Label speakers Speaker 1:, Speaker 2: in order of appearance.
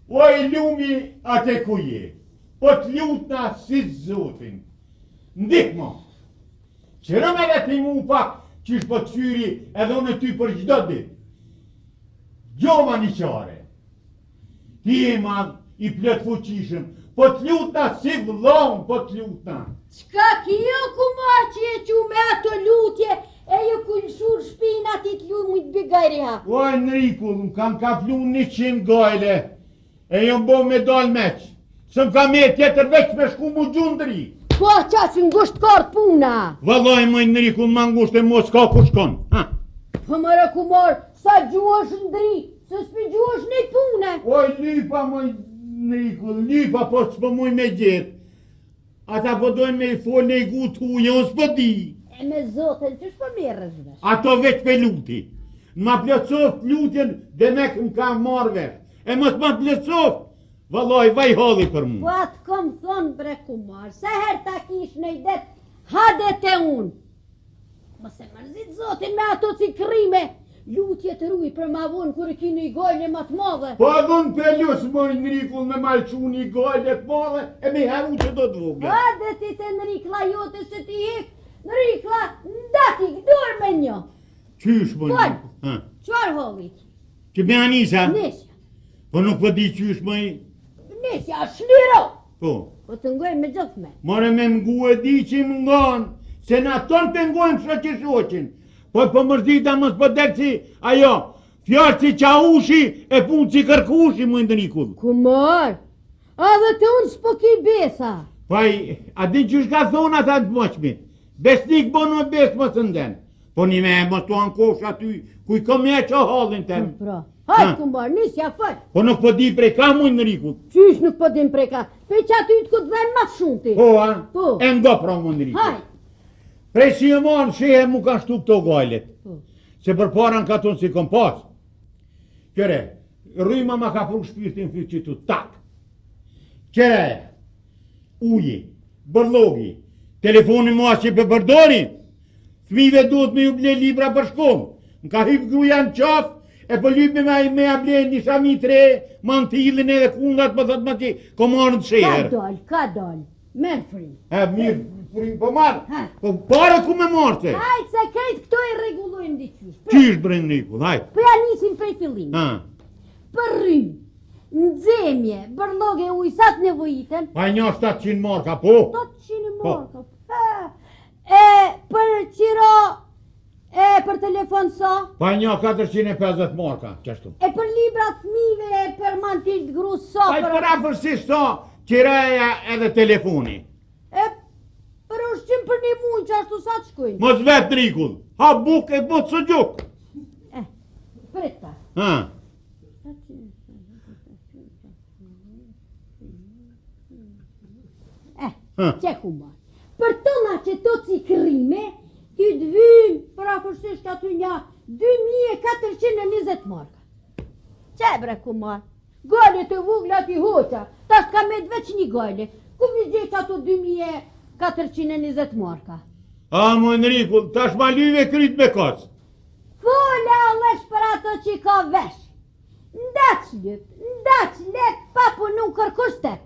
Speaker 1: Oj lumi atë ku je, po të lutna si zotin. Ndihmo. Qërëm edhe ti mu pak, qysh po të qyri edhe unë ty për çdo ditë. Gjoma një qare. Ti je i madh, i plotfuqishëm, po të lutna si vëllaun, po të lutna.
Speaker 2: Çka ki o kumar që je çu me ato lutje e je ku lëshu shpina ti të lumit bi gajri ha.
Speaker 1: Oj Nrikull, më kanë kaplu 100 gajle, e jom bo me dal meq. S'më ka met tjetër veç me shku mu gju n'dritë.
Speaker 2: Po qaq ngusht ka ardh puna.
Speaker 1: Vallaj moj Nrikull, ma ngusht e mos ka ku shkon. Ha.
Speaker 2: Po more kumar, sa gjuhesh në dritë, se s'pi gjuhesh një pune.
Speaker 1: Oj lypa moj Nrikull, lypa po s'po muj me gjetë. Ata po dojnë me i folë në i gu të huje, unë s'po
Speaker 2: di. E me zotin, qysh po merresh
Speaker 1: vesh? Ato veç pe luti. Në ma plotësoft lutjen, demek më ka marrë vesh. E mos ma plotësoft, vallaj, vaj halli për mu.
Speaker 2: Po atë kom thonë bre kumar, sa herë ta kish naj dert, hajde te unë. Mos e mërzit zotin me ato cikrrime, lutjet ruj për ma vonë kur e ki një gajle ma të
Speaker 1: madhe. Po edhe unë pe lus moj Nrikull me ma lçu një gajle të madhe e me harru qëto të
Speaker 2: vogla. Hajde ti te Nrikla jote se ti hik, Nrikla ndati dorë me një.
Speaker 1: Qysh moj
Speaker 2: Nrikull? Ha. Çfarë halli?
Speaker 1: Që me Anisa?
Speaker 2: Nisja.
Speaker 1: Po nuk po di qysh moj...
Speaker 2: Nisja, shliro!
Speaker 1: Po.
Speaker 2: Po të ngoj me gjithë
Speaker 1: me. More me ngu e di që më ngon, se na tonë të ngojmë shoqi shoqin. Po po mërzita mos po del si ajo, fjalë si çaushi e punë si kërkushi moj Nrikull.
Speaker 2: Kumar, edhe te unë s'po ki besa.
Speaker 1: Po ai, a din qysh ka thonë ata të moqmit? Besnik bonu e besë mos e nden. Po një me mos të ankosh aty, kuj kom me ça hallin tem.
Speaker 2: Po, pra, hajt kumar, nisja fol.
Speaker 1: Po nuk po di prej ka moj Nrikull.
Speaker 2: Qysh nuk po din prej ka? Prej qaty të ku të dhem ma shumti.
Speaker 1: Po, a? Po. E ngo pra moj Nrikull.
Speaker 2: Hajt.
Speaker 1: Prej si e marrë në sheher mu kanë shtu këto gajlet. Po. Se përpara në katun s'i kom pas. Qyre, rryma ma ka pru shpirtin fyt qitu, tak. Qyre, uji, bërllogi, telefoni mua që pe përdori, fëmijëve duhet me ju ble libra për shkollë. Më ka hyp gruja në qafë, e po lyp me me ja ble një shami të re, mantilin edhe kundat, po thot më ti, ko marrë në
Speaker 2: sheher. Ka dal, ka dal, merr
Speaker 1: frymë. E, mirë, frymë po marr, po pare ku me marrë
Speaker 2: se? Hajt, se krejt këto i rregullojmë diqysh.
Speaker 1: Qysh bre Nrikull, hajt.
Speaker 2: Po ja nisim prej fillimit.
Speaker 1: Ha.
Speaker 2: Për rrymë, nxemje, bërllog e ujë, sa të nevojiten?
Speaker 1: Pa nja 700 marka, po.
Speaker 2: 700 po. marka, po. E për qira, e për telefon sa?
Speaker 1: Pa nja 450 marka, qashtu.
Speaker 2: E për libra t'fmive, e për mantil të grus sa?
Speaker 1: Pa për afërsisht sa, qiraja edhe telefoni.
Speaker 2: E për ushqim për një muj, qashtu sa të
Speaker 1: shkujnë? Mos vet Nrikull, ha bukë e but suxhuk.
Speaker 2: E, prit pak.
Speaker 1: Ha.
Speaker 2: Eh, qe kumar. Për tona qëto cikrrime, ty të vynë përafërsisht aty nja 2420 marka. Qe bre kumar, gajlet e vogla t'i hoqa, tash ka met veç një gajle, ku m'i gjetë ato 2420 marka?
Speaker 1: A, moj Nrikull, tash ma lyve kryt me koc.
Speaker 2: Fola llesh për ato që ka vesh. N'daç lyp, n'daç lep, pa punu kërkush s'tep.